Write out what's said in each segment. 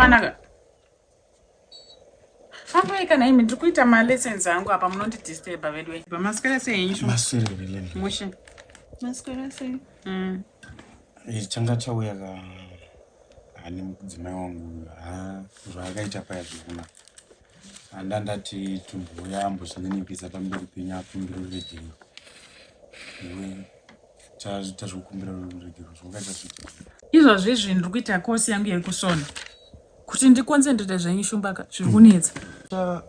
Kwakanaka. Fambai kana imi ndiri kuita malessons angu apa munondidisturba vedu. Maswera sei henyu? Maswera here? Mushe. Maswera sei? Eh, changa chauya ka ane mudzimai wangu ha zvaakaita paya zvekuna handa ndati tumbouya ambozvininipisa pamberi penyu akumbira ruregerero iwe tazvokumbira ruregerero zvakaita izvozvi izvi ndiri kuita kosi yangu yekusona kuti ndiconcentrate zvenyu shumbaka zviri kunetsa.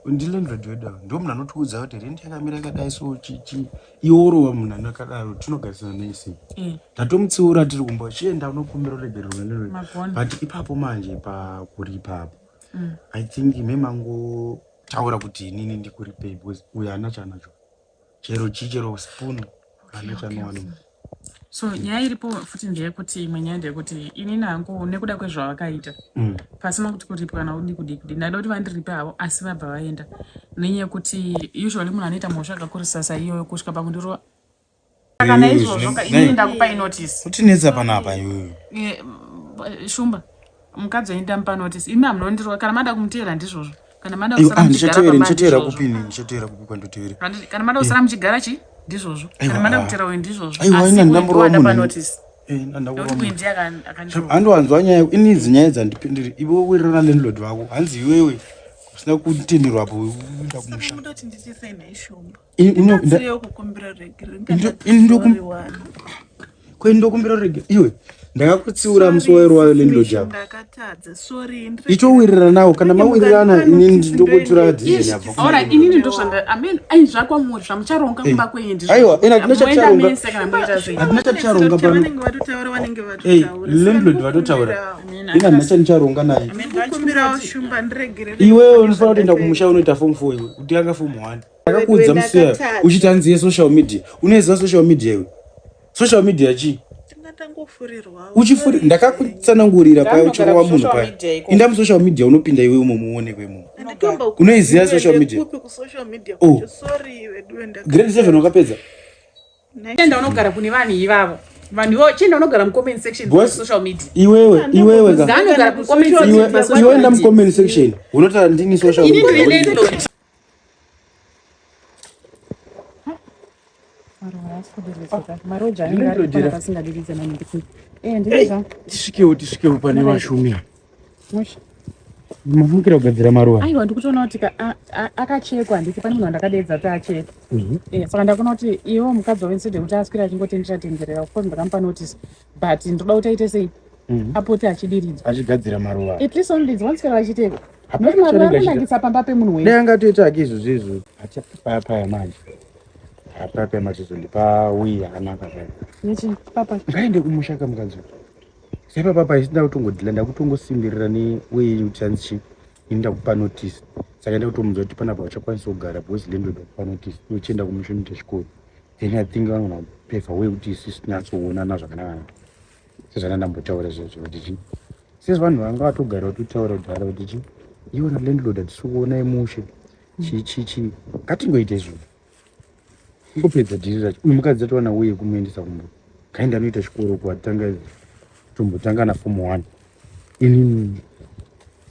Ndilandlord wedu ava ndo munhu anotiudza kuti rent yakamira yakadai so chichi iworova munhu ano akadaro tinogarisana nei sei. Ndatomutsiura tiri kumba chienda unokumbira ruregerero landlord but ipapo manje pakuri ipapo I think me mangotaura kuti inini ndikuripei because uyo haana chaanacho chero chii chero spoon haana chaanowana. So nyaya iripo futi ndeyekuti imwe nyaya ndeyekuti inini hangu nekuda kwezvavakaita pasina kuti kuripwa kana kudi kudi kudi ndaida kuti vandiripe havo asi vabva vaenda nenyaya yekuti usually munhu anoita mhosva akakurisa saiyoyo kusvika pakundirova kana izvozvo ka inini ndakupai notice. Kutinetsa panapa iyoyo. Shumba mukadzi wenyu ndamupa notice imi hamunondirova kana mada kumuteera ndizvozvo kana mada kusara muchigara pamba ndichateera kupi ini ndichateera kupi kwandoteera kana mada kusara muchigara chi ndizvozvo kana mada kuteera uyu ndizvozvo Aiwa, asi ini ndamborova uyu munhu. ndapa notice Eh, nekuti uyu ndiye akandirova. Andowanzwa nyaya ini idzi nyaya dzandipindiri iwe wirirana landlord vako hanzi iwewe usina kutenderwa apo uenda kumusha. Mudoti ndichise nhai Shumba. Ndokumbira rege iwe ndakakutsiura musi wairowayo landlord yako itowirirana nawo kana mawirirana inini ndokutura decision yabva. Alright, inini ndozvanda amen ai zvakwamuri zvamucharonga kumba kwenyu ndizvo. Aiwa, ina hatina chaticharonga. Mese kana muita sei. Hatina chaticharonga pano. Hey, landlord vatotaura. Ina handina chandicharonga naye. Iwewe unofanira kutoenda kumusha unoita form 4 iwe kuti anga form 1. Ndakakuudza musi uya uchiti hanzi yesocial media. Unoiziva social media iwe? Social media chii? Uchifuri ndakakutsanangurira paya uchirova munhu paya. Inda musocial media unopinda iwe umo muonekwe imomo. Unoiziva social media? Oh. Grade 7 wakapedza? Chienda unogara kune vanhu ivavo. Vanhu ivo chienda unogara mucomment section pa social media. Iwewe iwewe ka. Zanogara mucomment section pa social media. Iwe enda mucomment section. Unotaura ndini social media. Ini ndiri landlord. Tisvikewo tisvikewo pane vashumi. Mafungiro kugadzira maruva. Aiwa ndikutoona kuti akachekwa handiti pane munhu wandakadeedza kuti achekwe. Eh, saka ndakuona kuti iwo mukadzi wavo instead yekuti aswere achingotenderera tenderera of course ndakamupa notice but ndoda kuti aite sei apote achidiridzwa achigadzira maruva. At least only once kana vachiteka. Nokuti maruva anonakisa pamba pemunhu wese. Dai angatoita hake izvozvo izvo paya paya manje. Paya paya manje zondipa wii yakanaka zvayo. Nechi papa. Ngaende kumusha kamukadzi. Sepa papa isina kutongodhila ndakutongosimbirira neway yekuti hanzi chi ini ndakupa notice. Saka ndakutomuudza kuti panapa uchakwanisa kugara because landlord wakupa notice. Uchienda kumusha unoita chikoro. Then I think vanogona kupeva way kuti isusu tinyatsoonana zvakanaka. Sezvana ndambotaura zvezvo kuti chi sezvo vanhu vanga vatogara vatotaura kudhara kuti chi iwe na landlord hatisi kuonai mushe chi chi chi ngatingoite izvozvo ingopedza dhiri racho uyu mukadzi atowana uye kumuendesa kumba kaenda anoita chikoro kuatanga tombotanga na form 1 ini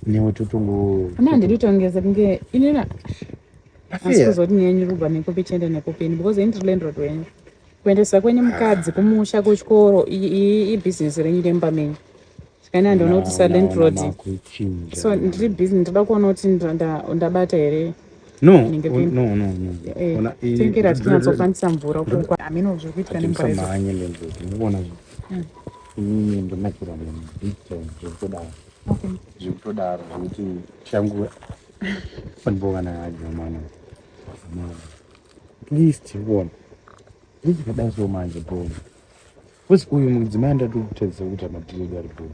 newe totongo Ana handidi kutongeza kunge inina asi kuzoti nyenyu rubva nekupi chienda nekupi ini because ini ndiri landlord wenyu kuendesa kwenyu mukadzi kumusha kuchikoro ibhizinesi renyu remba menyu saka ini handiona kuti salandlord so ndiri busy ndoda kuona kuti ndabata here No, no, no, no. Eh, tengera tinyatsofambisa mvura uko hameno zviri kuitika nemvura idzo. Mhanye landlord, mukuona zvo. Inini ndonakirwa munhu big time zvekutodaro. Okay. Zvekutodaro zvekuti changu pandipo kana adya mwana. At least uona. Ndikadai so manje bro. Because uyu mudzimai ndatokutadzisa kuita madhiri edu ari bro.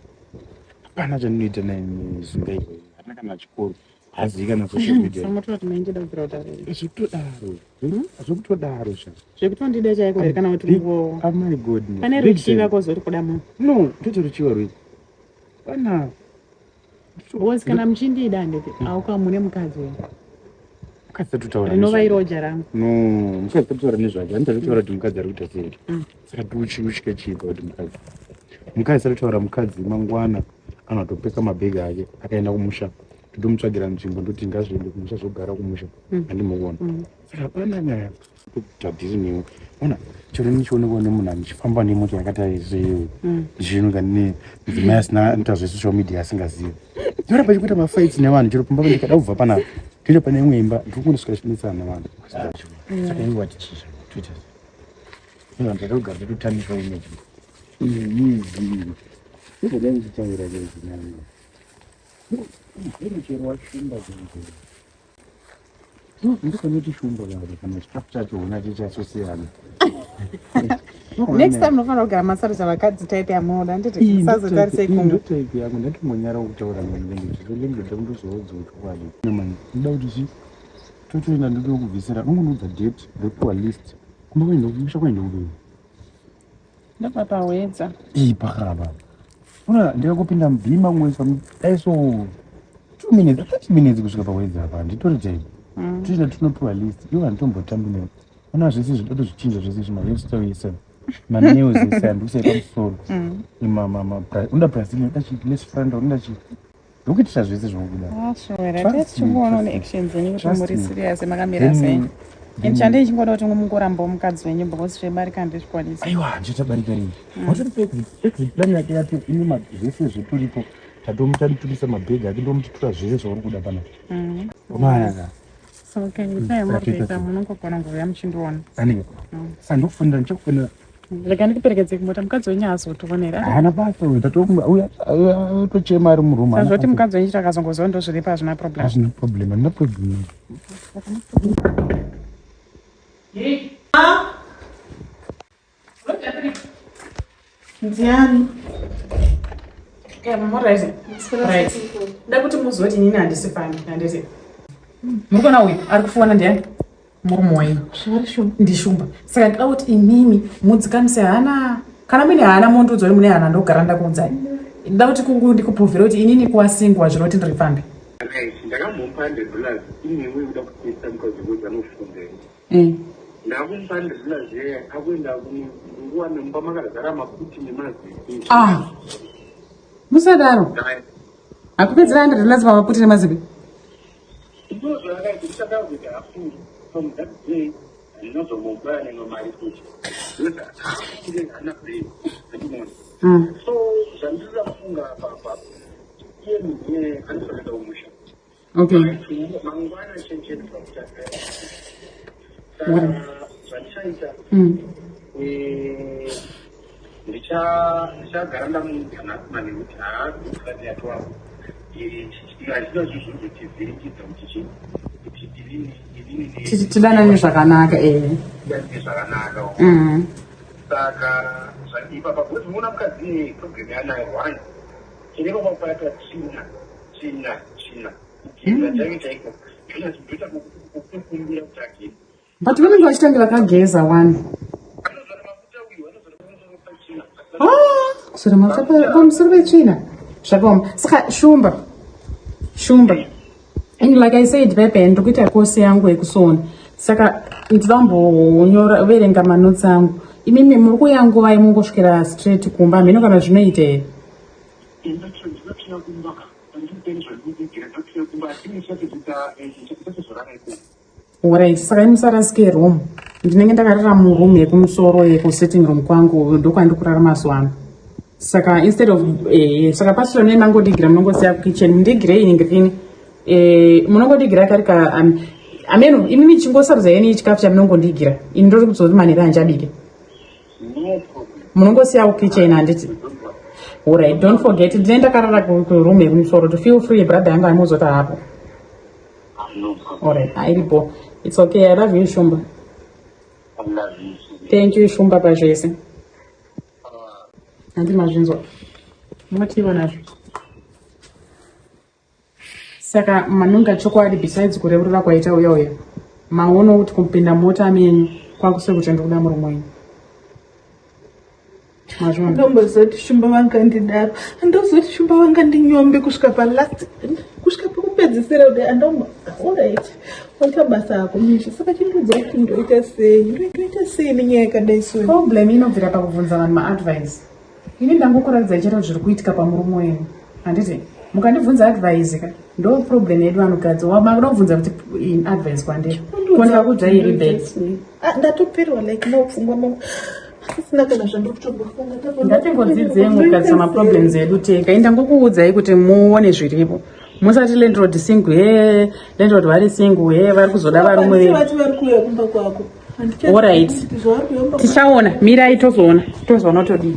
Hapana chandinoita naye zunga iri. Hatina kana chikoro. Hazivi kana social media. Samotora kuti maindida kubvira kudaro. Zvekutodaro. Zvekutodaro sha. Zvekutondida chaiko here kana kuti ngo. Oh my goodness. Pane ruchiva kozoti kuda munhu. No, ndoto ruchiva rwei. Pana. Because kana muchindida handiti auka mune mukadzi wenyu. Mukadzi tatotaura. Rinova iroja rangu. No, mukadzi tatotaura nezvake. Handiti tatotaura kuti mukadzi ari kuita sei. Saka tiuchike chii kuti mukadzi. Mukadzi tatotaura mukadzi mangwana. Anotopeka mabhegi ake akaenda kumusha, totomutsvagira nzvimbo, ndoti ngazviende kumusha, zvogara kumusha. Handimuona. Saka hapana nyaya tadhiri newe. Ona, chero nichionekwa nemunhu andichifamba nemota yakati seiyo, ndichinuka ne mudzimai asina anoita zvesocial media, asingazivi, ndinoramba chikuita mafights nevanhu. Chero pamba ndikada kubva panapa toenda pane imwe imba, ndiri kunosvika chinetsana nevanhu. Saka iwe wati chii? Toita sei? Vanhu takagara tototamiswa image izi izvodai ndichitaura nezvinani chero washumba. Ndikanoti shumba varo kana chikafu chacho hona chichasosiyana. Next time unofanira kugara masarudza vakadzi type yamunoda, handiti? Musazotarise kumwe. Ndotype yangu. Ndatombonyara kutaura nelanguage, ndozoudza chokwadi. Ndoda kuti chi totoenda, ndotokubvisira, unongonoudza date, ndopiwa list kumba kuenda kumusha kwaenda kupi. Ndobva pahwedza. Ii, pakaba una ndikakupinda mubhima kumwe dai so 2 minutes, 30 minutes kusvika pahwedza apa, handitori time. Toenda tinopiwa list. Iwo handitombotambi newe. Ona, zvese zvidotozvichinja zvese, zvimahairstyle ese, manails ese handikusai pamusoro. Unoda Brazilian, unoda chi lace frontal, unoda chi, ndokuitira zvese zvaukuda. Ashowera. Trust me, Tichingoona trust me. neactions dzenyu kuti Trust muri me. serious, makamira sei. And chandei chingoda kuti mungorambawo mukadzi wenyu, because zvebarika handizvikwanisi. Aiwa, handichatabarika rini. Watori exit plan yake yato ine zvese zvetoripo. Tatomutanditurisa mabhegi ake, ndomuchitura zvese zvauri kuda panapa. Unoanaka. So okay, itai muri kuita, munongogona nguva muchindiona. Anenge saka ndokufonera, ndichakufonera. Rega ndikuperekedze kumota, mukadzi wenyu haazotionera. Haana basa uyu, tochema ari murumu. Sazvoti mukadzi wenyu chakazongoziva ndozviripo, hazvina problem. Hazvina problem, handina problem. Hey. Ndiani? Right, nda kuti muzoti inini handisi fani, handiti? Muri kuona uyu ari kufona ndiani? Murume wenyu. Zvari Shumba. Ndishumba. Saka ndida kuti imimi mudzikamise hana. Kana muine hana, mondiudza kuti mune hana, ndogara ndakuudzai. Ndida kuti ndikuprovhere kuti inini kuwasingwa zviro kuti ndiri pfambi. Ndakamupa $100 inewe kuda kutesta mukadzi wekuti anofunga. Ndakumupa $100 yeya, akuenda nguva nemumba makazara maputi nemazipi. Ah, musadaro. Hakupedzera $100 pamaputi nemazipi. Ndozvaakaita, ndichakakuita hafu. From that day ndinozomupa nemwe mari futi, hana brain, andimona. So zvandinoda kufunga papa, iye munhu iyeye anofanira kumusha. Mangwana chencheni pakutanga. Saka zvandichaita, ndichagara ndamuudza nhasi manheru kuti haazokati yatoapo, hazvina zvinhu zvinozotivhiringidza kuti chi kuti inini inini Tidanane zvakanaka, eh. Tidanane zvakanaka. Saka ipapa, because muona mukadzi iyeye, problem yaanayo one, chireva kwakubata tsvina, tsvina, tsvina. Kugeza chaiko chaiko ndoita kukumbira kuti ageze. But vanenge vachitange vakageza wani. Anozora mafuta uyu, anozora pamusoro petsvina. Kuzora mafuta pamusoro petsvina, zvakaoma. Saka Shumba, Shumba, and like I said pepe, ndikuita kosi yangu yekusona, saka ndinombonyora, verenga manotsi angu. Imimi muri kuuya nguva yemungosvikira straight kumba? Mhino kana zvinoita here? Ndinotsvira kumba ka, andipeni zvandinokuigira, ndinotsvira kumba, ndichazorara ikoko. Alright, saka imusarasike room. Ndinenge ndakarara muroom yekumusoro, yekusitting room kwangu, ndokwandiri kurara mazuva ano. Saka instead of saka pasure mune mangondigira, munongosiya kukitchen, mundigirei ningirikini. Munongondigira kari ka ameno, imimi chingosarudza yeni chikafu chamunongondigira. Ini ndori kudzoti manheru handichabike. No problem. Munongosiya kukitchen, handiti? Alright, don't forget, ndinenge ndakarara kuroom yekumusoro. To feel free, brother yangu aimuzota hapo. No problem. Alright, airipo. It's okay. I love you, Shumba. I love you too. Thank you, Shumba, pazvese. Handi mazvinzwa, munotiva nazvo. Saka manonga chokwadi, besides kureurura kwaita uya uya, maono kuti kupinda mota menyu kwakusiri kuti ndikuda murume wenyu, mazviona? Ndombozoti Shumba vangandidaro, andozoti Shumba vangandinyombe kusvika palast, kusvika pekupedzisira kudai. Andombo, alright, waita basa ako Misha. Saka chindiudza kuti ndoita sei, ndoita sei nenyaya yakadai so? Problem inobvira pakubvunza vanhu maadvice. Ini ndangokuratidza chero zviri kuitika pamurume wenyu. Handiti mukandibvunza advice ka ndo problem yedu vanhukadzi. Makuda kubvunza kuti in advice kwandiri. Kondika kudza iri bad. Ah, ndatoperwa like no pfungwa mangu asisina kana zvandiri kutombofunga. Ngatingodzidzei mukugadzisa maproblems edu tega. Inda ngokuudzai kuti muone zviripo. Musati landlord single he, landlord vari single he, vari kuzoda varume vedu. Vati vari kuuya kumba kwako. Alright. Zvavari kuuya kumba Tichaona, mirai tozoona, tozoona todii.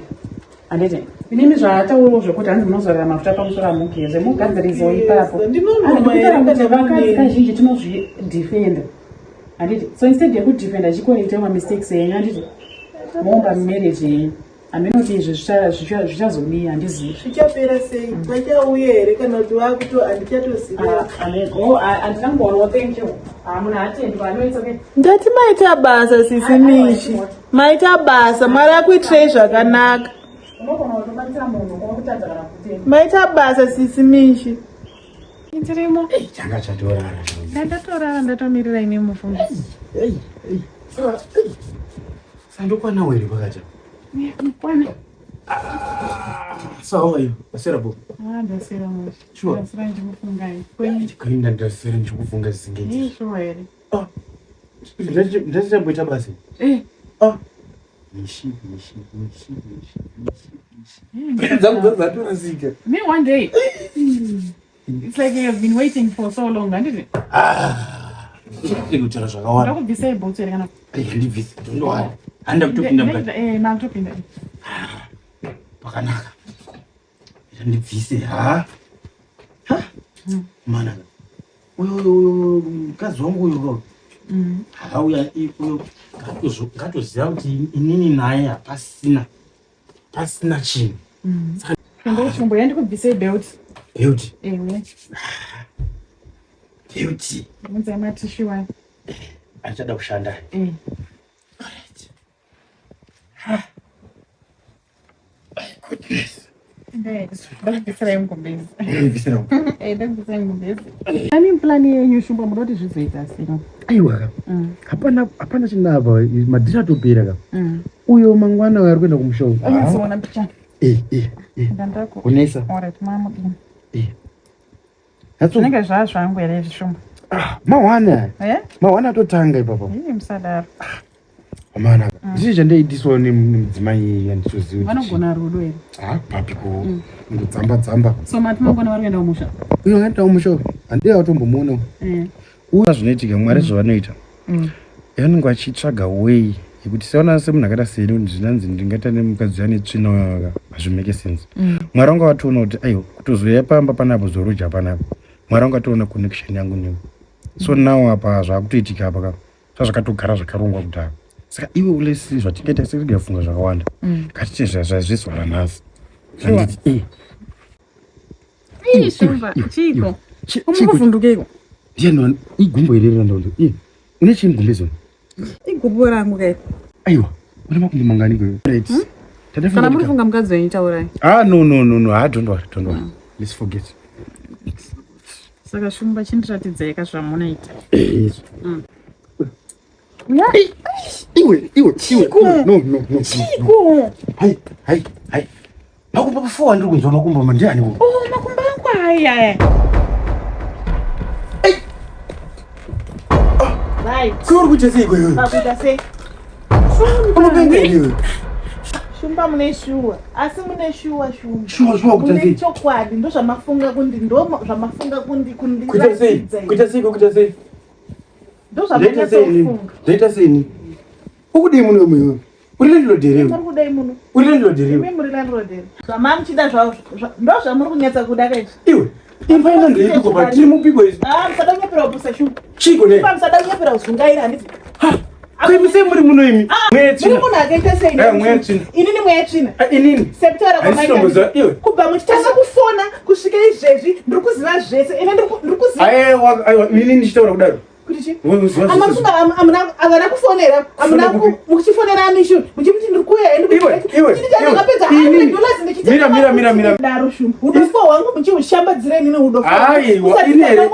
Handiti inini zvaataurawo zvekuti hanzi munozorera mafuta pamusoro amugeze mugadzirisewo ipapo. Ndinonwa here Handiti kana vakadzi munei? kazhinji tinozvidefenda. Handiti so instead yekudefenda chikoita mamistakes enyu handiti moomba marriage yenyu. Haminoti izvi zvichazodii handizivi. Zvichapera sei? Vachauya here kana kuti vakuto handichatoziva. Handinangoonawo thank you. Munhu haatendwa anoita okay. Ndati maita basa sisi Mishi. Maita basa, Mwari akuitirei zvakanaka. Unogona kutobatsira munhu kwakutadza kana kutenda. Maita basa sisi Mishi. Ndirimo. Changa chatorara. Ndandatorara ndatomirira ine mufungo. Ei, ei. Saka, ei. Sandokwana were pakati. Kwana. So how are you? Wasera bo. Ah, ndasera mushe. Sure. Ndasera ndichikufungai. Kwenyu. Kuinda ndasera ndichikufunga zvisingaiti. Eh, sure here. Ah. Ndachamboita basa. Eh. Ah. Mishi, mishi, mishi, mishi, mishi, mishi. Dzangu dzatorasika. Me one day. It's like you have been waiting for so long, handiti? Ah. Ndikutaura zvakawanda. Ndakubvisai bhutsu here kana? Ai, handibvisi. Ndondowana. Handa kutopinda mukati. Eh, makutopinda. Pakanaka. Ndibvise ha. Ha. Mana. Uyo uyo uyo mukadzi wangu uyo ko. Akauya uyo ngatoziva kuti inini naye hapasina pasina chinhu. Chombo yandikubvisei belt. Belt. Ewe. Belt. Munzai matishu aya. Achada kushanda. Eh. Alright. Ha. My goodness. Ndakubviserai mugumbezi. Ndibvisira. Eh, ndakubviserai mugumbezi. Ani plan yenyu Shumba muda kuti zvizoita sei? Aiwa ka. Hapana hapana chinapa madhiri atopera ka. Uyo mangwana uyo ari kuenda kumusha. Anyatsiona picha. Eh eh eh. Ndandako. Unesa. Alright, mamudini. Eh. Hatso. Zvinenge zvaa zvangu here izvi Shumba? Ah, mawana. Eh? Mawana atotanga ipapo. Ii musadaro. Amana. Zvii zvandaidiswa nemudzimai handitozivi. Vanogona rudo here? Ah, papi ko. Ngodzamba dzamba. So mati mangwana vari kuenda kumusha? Uyo ngaenda kumusha. Handei atombomuona. Eh. Uyo zvinoitika Mwari zvavanoita. Vanenge vachitsvaga way yekuti seona semunhu akaita seni zvinanzi ndingaita nemukadzi ane tsvina uyo aka hazvimake sense. Mwari vanga vatoona kuti aiwa kutozouya pamba panapo zoroja panapa. Mwari vanga vatoona connection yangu newe. So now apa zvakutoitika apa ka zvazvakatogara zvakarongwa kudhara. Saka iwe ulesi zvatingaita sekufunga zvakawanda. Ngatiite zvazvizwa ranhasi. Handiti eh. Ii Shumba, chiiko? Umukuvhundukeiko? Ndiani igumbo here randaunza? Iye. Une chii mugumbezo? Igumbo rangu kai. Aiwa, une makumbo mangani kwewe? Right. Tadafunga Kana muri kufunga mukadzi wenyu taurai. Ah no no no no, ah don't worry, don't worry. Let's forget. Saka Shumba chindiratidzai ka zvamunoita. Eh. Iwe, iwe, iwe. No, no, no. no. Chiiko? Hai, hai, hai. Makumbo kufuwa ndiri kunzwa makumbo ma ndiani uyu? Oh, makumbo angu aya aya. Right. Kuri kuita sei kwewe? Pakuita sei? Unopenga iwe. Shumba mune shuwa. Asi mune shuwa Shumba. Shuwa shuwa kuita Mune sei? chokwadi ndozvamafunga kundi ndo zvamafunga kundi kundi Kuita sei? Kuita sei? Kuita sei? Ndo Ndaita sei ini? zvamunyatsofunga. Ndaita sei ini? Ukudii muno iwe? Uri landlord here iwe? Muri kudai muno. Uri landlord here iwe? Imi muri landlord here. Zvamamuchida zvavo ndo zvamuri kunyatsa kuda kaizvi. Iwe, imba yelandlord yedu kopa tiri mupiko izvi. Ah, musada kunyepera kupusa Shumba. Chiko ne? Shumba musada kunyepera kuzungaira handiti. Kuimi sei muri muno imi? Mweya Muri tsvina. munhu akaita sei? Eh, mweya tsvina. Inini mweya tsvina. Ah, Inini. Sekutaura Handisi kwamaita. tomboziva iwe. Kubva muchitanga kufona kusvika izvezvi ndiri kuziva zvese. Ine ndiri kuziva Aiwa, aiwa, inini ndichitaura kudaro. kuti chii? Wewe uziva zvese. Amafunga havana kufonera amuna Kufona kupi? muchifonera amishu muchimuti ndiri kuuya Iwe, iwe, ndakapedza iwe, $100 ndichitenga Mira, mira, mira, mira. Daro shumba. Udofo hwangu muchihushambadzira inini udofo. Aiwa, ini here?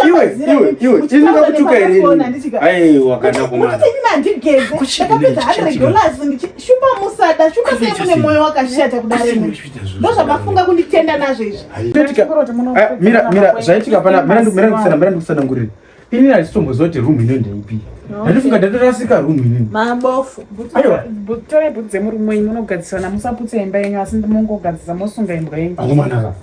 Iwe, iwe, iwe, ini ndakutuka here ini? Aiwa, kana kumana. Mukuti inini handigeze. Kuchii Ndakapedza chichi 100 dollars ndichi shumba musada. Shumba sei mune moyo wakashata kudaro imwi. Ndozvamafunga kunditenda nazvo izvi. Zvaitika- Ah, mira mira zvaitika pana mira mira ndikusanangurire inini handisitomboziva kuti room ino ndeipi ndandifunga ndatorasika room inini Mabofu. Aiwa. Torai bhutsu dzemurume wenyu munogadzisana musaputse imba yenyu asi mongogadzisa mosunga imbwa yenyu. akomanaka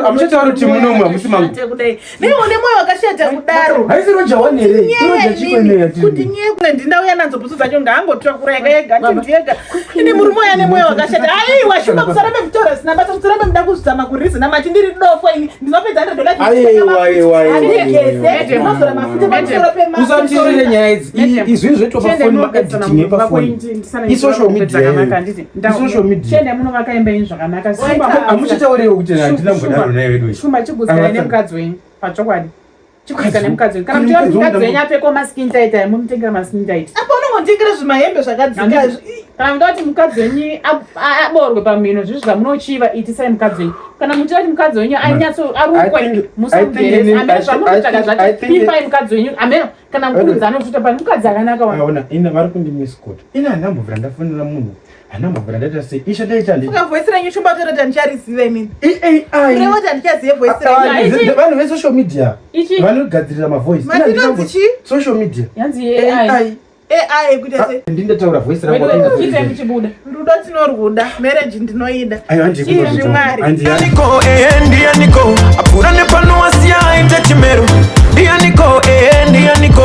amuchataura kuti munomu hamusi mangu Shata kudai. Nei une moyo wakashata kudaro. haisi roja one here roja chiko ine kuti yatiri nyaya kune ndindauya nadzo bhutsu dzacho ngaangotora kurega ega ati ndiyega ini murume uya nemwoyo wakashata aiwa shumba musarambe muchitaura zvisina basa musarambe muda kuzama kurizina mati ndiri dofo ini ndinopedza Aiwa, aiwa, aiwa, ndigeze aiwa. ndinozora mafuta pamusoro usatirire nyaya idzi Madam, izvi zvoitwa Chiendai pafoni munogadzisana maediting mumba epafoni kwenyu, ndisana I-social media zvakanaka, iyoyo. handiti? I-social media. Chiendai munovaka imba yenyu zvakanaka. Waita. Hamuchitaurewo kuti handina mbodaro naye wedu Shumba chigutsikana Ava- nemukadzi wenyu pachokwadi. Chigutsikana nemukadzi wenyu. Kana Kune muchiona kuti mukadzi mukadzi wangu wenyu apfekawo maskin tight aya mumutengera maskin tight. apa unongonditengera zvimahembe zvakadzika Handiti? Kana muchida kuti mukadzi wenyu aborwe pamhino zvizvi zvamunochiva itisai mukadzi wenyu. Kana muchida kuti mukadzi wenyu anyatso I arukwe think- I think musamugerese. ini- Ameno I zvamunotsvaga think- I zvacho think- pipai mukadzi wenyu. Ameno kana mukudza anotuta pani mukadzi akanaka wani. aona ina vari kundimiscot ina handambobvira ndafonera munhu handambobvira ndaita sei isha ndaita handi fuka voice renyu shumba toroti handichariziva inini ai kureva kuti handichazive voice renyu Ichi- vanhu vesocial media Ichi- vanogadzirira mavoice Mati inonzi chii? social media Yanzi AI. AI ai kuita sei ndindataura voice rangu Wedu chitai muchibuda. rudo tinorwuda marriage ndinoida Aiwa, handi Izvi Mwari. handi Ndianiko, eh, ndianiko apfuura nepano asiya aita chimero ndianiko, eh, ndianiko.